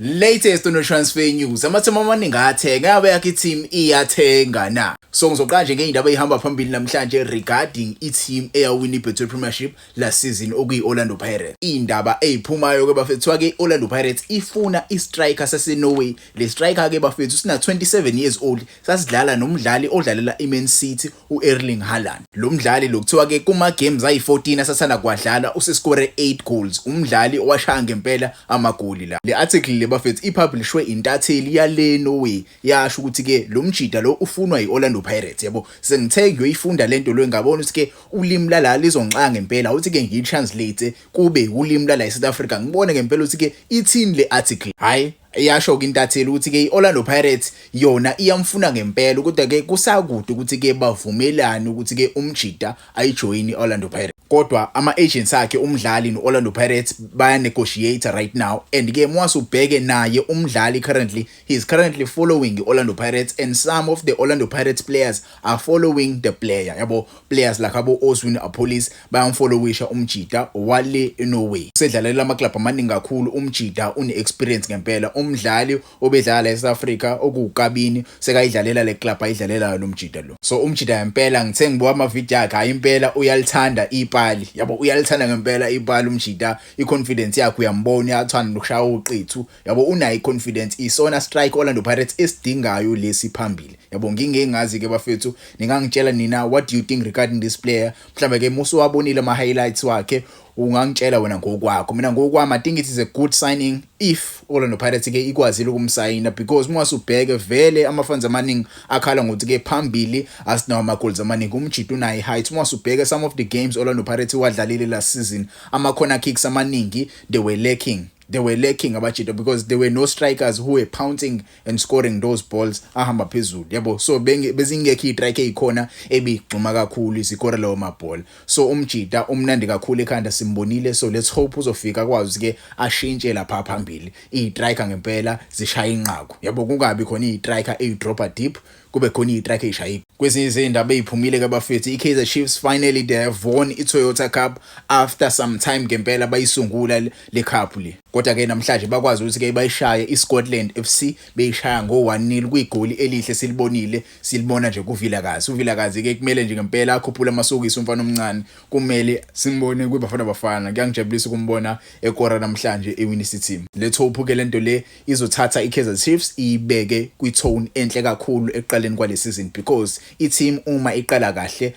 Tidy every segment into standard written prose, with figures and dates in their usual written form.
Latest on transfer news. Amathemu amaningi athenga, yabe yakhe i-team iyathenga na? So ngizoqala nje ngey'ndaba ey'hamba phambili namhlanje regarding i-team eyawina i-Betway Premiership last season, okuyi-Orlando Pirates. Iy'ndaba ey'phumayo-ke bafethu, kuthiwa-ke i-Orlando Pirates ifuna i-striker sase-Norway. Le striker-ke bafethu sina 27 years old, sasidlala nomdlali odlalela i-Man City, u-Erling Haaland. Lo mdlali lo kuthiwa-ke kuma-games ayi-14 asathanda kwadlala usescore 8 goals. Umdlali owashaya ngempela amagoli la. Le article le bafethu ipublishwe intatheli yale Norway, yasho ukuthi-ke lo mjida lo ufunwa i-Orlando Pirates, yabo. Sengithe ngiyoyifunda lento lo, ngabona ukuthi-ke ulimi lala lizongixaka ngempela ukuthi-ke ngiyi-translate kube ulimi lala e-South Africa, ngibone ngempela ukuthi-ke ithini le article. Hhayi, iyasho-ke intatheli ukuthi-ke i-Orlando Pirates yona iyamfuna ngempela, kodwa-ke kusakude ukuthi-ke bavumelane ukuthi-ke umjida ayijoyini i-Orlando Pirates. Kodwa ama-agents akhe umdlali no-Orlando Pirates baya-negotiate right now, and-ke mwase ubheke naye umdlali currently, he is currently following i-Orlando Pirates, and some of the Orlando Pirates players are following the player, yabo. Players like abo Oswin Appollis bayamfollowisha umjida wale eNorway. Usedlalela amaklabhu amaningi kakhulu umjida, une-experience ngempela. Umdlali obedlala e-South Africa okuwukabini sekayidlalela le club ayidlalelayo lo mjida lo. So umjida ngempela, ngithe ngibuka amavidiyo akhe, hayi impela uyalithanda ipali, yabo, uyalithanda ngempela ipali umjida. I-confidence yakhe uyambona, uyathanda nokushaya uqithu, yabo, unayo i-confidence. Isona striker Orlando Pirates esidingayo lesi phambili, yabo. Ngingengazi ke bafethu, ningangitshela nina, what do you think regarding this player? Mhlambe ke musuwabonile ama highlights wakhe, ungangitshela wena ngokwakho. Mina ngokwami, I think it is a good signing if Orlando Pirates ke ikwazile ukumsayina, because uma usubheke vele ama-fans amaningi akhala ngokuthi ke phambili asinawo ama-goals amaningi. Umjida unayo i-height. Uma usubheke some of the games Orlando Pirates wadlalile last season, ama-corner kicks amaningi they were lacking abajida, because there were no strikers who were pouncing and scoring those balls ahamba phezulu, yabo. So bezingekho i-striker eyikhona ebigxuma kakhulu isikora lawo mabhola. So umjida umnandi kakhulu ekhanda, simbonile. So let's hope uzofika akwazi ke ashintshe lapha phambili, i-striker ngempela zishaya inqaku, yabo, kungabi khona i-striker eyidropa deep, kube khona i-striker eyishaya. Kwezinye izindaba eziphumile ke bafethu, i-Kaizer Chiefs finally they have won i-Toyota Cup after some time ngempela bayisungula le cup le. Kodwa ke namhlanje bakwazi ukuthi ke bayishaye iScotland FC, beyishaya ngo-1-0 kwigoli elihle silibonile, silibona nje kuVilakazi. UVilakazi ke kumele nje ngempela akhuphule amasokisi umfana omncane, kumele simbone kwiBafana Bafana. Kuyangijabulisa ukumbona ekora namhlanje ewinisa team. Let's hope ke lento le izothatha iKaizer Chiefs iyibeke kwi-tone enhle kakhulu ekuqaleni kwale season, because i-team uma iqala kahle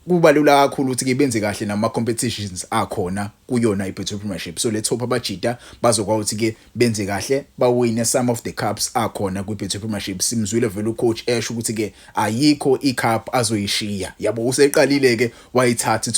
kuba lula kakhulu ukuthi ke benze kahle nama competitions akhona kuyona iBetway Premiership. So let's hope abajida bazokwazi ukuthi ke benze kahle, bawine some of the cups akhona kwiBetway Premiership. Simzwile vele ucoach esho ukuthi ke ayikho icup azoyishiya, yabo. Useqalile ke wayithatha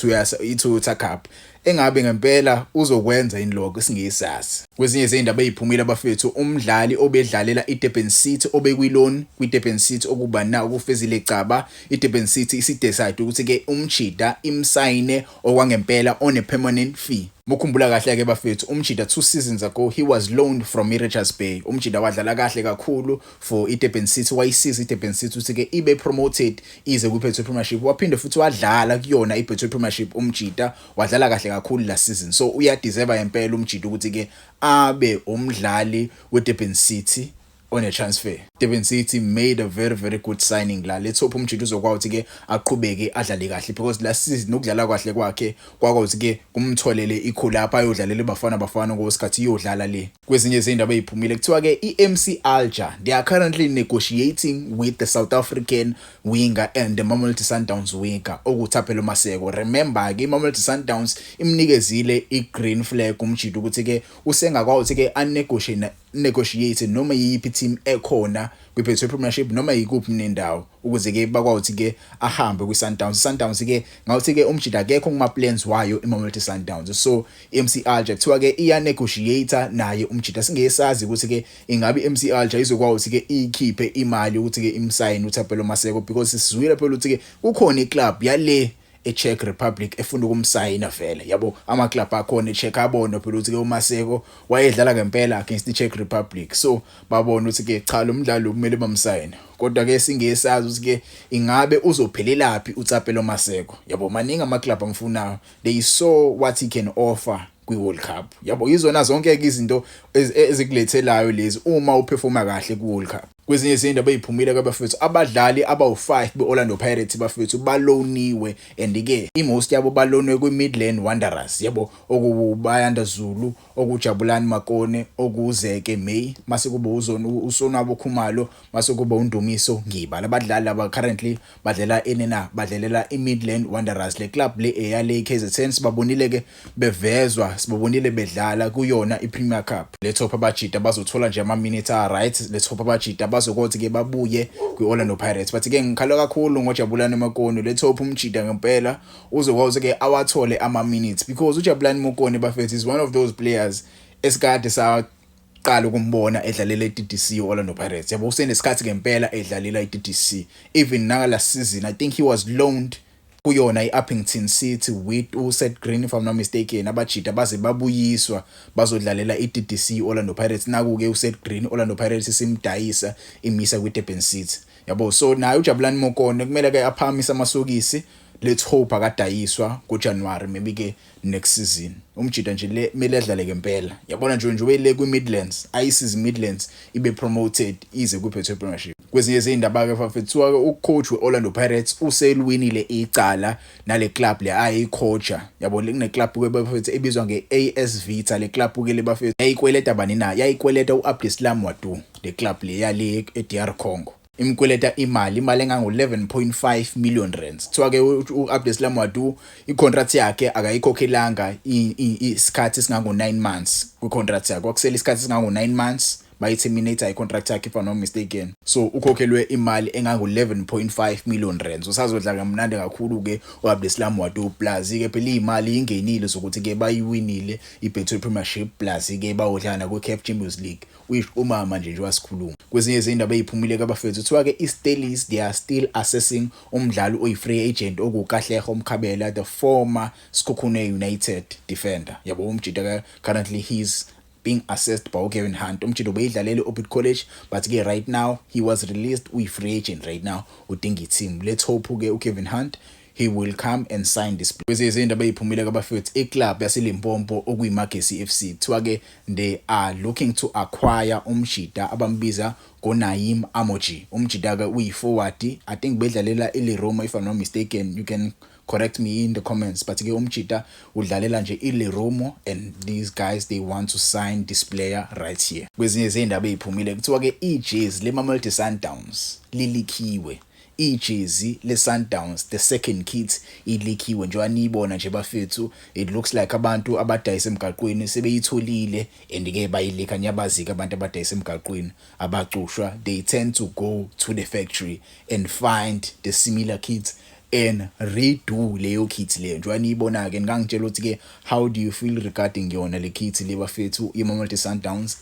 iToyota Cup, engabe ngempela uzokwenza yini lokho singesazi. Kwezinye izindaba eziphumile abafethu, umdlali obedlalela iDurban City, obekwi-loan kwiDurban City, okuba na ukuFezile Gcaba, iDurban City isidecide ukuthi ke umjida imsayine okwangempela on a permanent fee. Mukhumbula kahle ke bafethu, umjida 2 seasons ago he was loaned from iRichards Bay. Umjida wadlala kahle kakhulu for iDurban City, wayisiza iDurban City ukuthi ke ibe promoted ize kwiBetway Premiership. Waphinde futhi wadlala kuyona iBetway Premiership. Umjida wadlala kahle kakhulu last season, so uyadeserve ngempela umjida ukuthi ke abe umdlali weDurban City on a transfer. Durban City made a very very good signing la. Let's hope umjida uzokwazi ke aqhubeke adlale kahle, because last season ukudlala kahle kwakhe kwakwazi ke kumtholele ikhulu lapha ayodlalela iBafana Bafana ngosikhathi iyodlala le. Kwezinye izindaba eziphumile, kuthiwa ke iMC Alger, they are currently negotiating with the South African winger and the Mamelodi Sundowns winger okuThapelo Maseko. Remember ke iMamelodi Sundowns imnikezile igreen flag umjida ukuthi ke usengakwazi ke anegotiate negotiate noma yiphi team ekhona kwiBetway Premiership noma yikuphi nendawo, ukuze ke bakwazi ke ahambe kwiSundowns. Sundowns ke ngawuthi ke umjida akekho kuma plans wayo iMamelodi Sundowns. So MC Alger kuthiwa ke iya negotiate naye umjida. Singesazi ukuthi ke ingabe iMC Alger izokwazi ke ikhiphe imali ukuthi ke imsign uThapelo Maseko, because sizwile phela ukuthi ke kukhona iclub yale eCzech Republic efuna ukumsayina vele, yabo. Ama club akhona eCzech abona phela ukuthi ke uMaseko wayedlala ngempela against iCzech Republic, so babona ukuthi ke cha, lo mdlalo kumele bamsayine. Kodwa ke singesazi ukuthi ke ingabe uzophelelaphi uThapelo Maseko, yabo. Maningi ama club amfunayo. They saw what he can offer. kwi-World Cup, yabo. Yizona zonke-ke izinto ezikulethelayo lezi uma uperforma kahle ku-World Cup. Kwezinye izindaba ey'phumile-ke bafethu, abadlali abawu-5 be-Orlando Pirates bafethu baloniwe, and-ke i-most yabo balonwe kwi-Midland Wanderers, yabo, okuBayanda Zulu, okuJabulani Makone, okuZeke May, mase kuba uSonwabo Khumalo, mase kuba uNdumiso Ngiba. Labadlali laba currently badlela enena badlalela i-Midland Wanderers, le club le eyale KZN. Sibabonile-ke bevezwa, sibabonile bedlala kuyona i-Premier Cup. Let's hope abajita bazothola nje ama-minutes a-right. Let's hope abajita bazokuthi-ke babuye kwi-Orlando Pirates, but-ke ngikhala kakhulu ngoJabulani Makone. Let's hope umjita ngempela uzokwazi-ke awathole ama-minutes, because uJabulani Mokone bafethu is one of those players esikade saqala ukumbona edlalela i-DDC Orlando Pirates, yabo. Usenesikhathi ngempela edlalela i-DDC. Even nangala season, I think he was loaned kuyona i-Upington City with uSeth Green, if I'm not mistaken. Abajita baze babuyiswa bazodlalela i-DDC Orlando Pirates. Naku-ke uSeth Green, Orlando Pirates isimdayisa imisa kwi-Durban City, yabo. So naye uJabulani Mokone kumele ke aphakamise amasokisi. Let's hope akadayiswa ngoJanuary, maybe ke next season. Umjita nje le kumele adlale ngempela, yabona nje le kwi-Midlands, ayisize Midlands ibe promoted ize kwi-Betway Premiership. Kwezinye izindaba ke bafethu, kuthiwa ucoach we-Orlando Pirates useluwinile icala nale club le ayicoacha, yabo. Kune club ke bafethu ebizwa nge-AS Vita. Le club ke le bafethu yayikweleta bani na? Yayikweleta u-Abdeslam Ouaddou. Le club le yale e-DR Congo imkweleta imali engango-11.5 million rands. Kuthiwa-ke u-Abdeslam Ouaddou i-contract yakhe akayikhokhelanga isikhathi esingango-9 months. Kwi-contract yakhe kwakusele isikhathi esingango-9 months bayi-terminate i-contract yakhe, if I'm not mistaken. So ukhokhelwe imali engango-11.5 million rands. Usazodla kamnandi kakhulu-ke u-Abdeslam Ouaddou, plus-ke phela iy'mali ingenile zokuthi-ke bayiwinile i-Betway Premiership, plus-ke bayodlala nakwi-CAF Champions League, which umama nje wasikhuluma. Kwezinye izindaba ey'phumile kabafethu, kuthiwa-ke i-Stellies, they are still assessing umdlali oyi-free agent okuKahleho Mkhabela, the former Sekhukhune United defender, yabo. Umjita currently he's being assessed by uGavin Hunt. Umjita ubeyidlalela i-Orbit College, but ke right now he was released, uyi-free agent right now, udinga i-team. Let's hope ke uGavin Hunt, he will come and sign this. Kwezinye izindaba ey'phumile kabafethu, iclub yaseLimpopo okuyiMagesi FC, kuthiwa ke they are looking to acquire umjita abambiza ngoNaim Amoji. Umjita ke uyi-forward, I think bedlalela iLerumo, if I'm not mistaken. You can correct me in the comments, but ke umjita udlalela nje iLerumo, and these guys, they want to sign this player right here. Kwezinye izindaba ey'phumile, kuthiwa ke ijezi leMamelodi Sundowns lileakiwe. Ijezi le-Sundowns, the second kit, ileakiwe njengoba niyibona nje bafethu. It looks like abantu abadayisa emgaqweni sebeyitholile and ke bayileaka. Niyabazi-ke abantu abadayisa emgaqweni abacushwa, they tend to go to the factory and find the similar kits and redo leyo kit leyo njengoba niyibona-ke. Ningangitshela ukuthi-ke how do you feel regarding yona le kit le bafethu, i-Mamelodi Sundowns?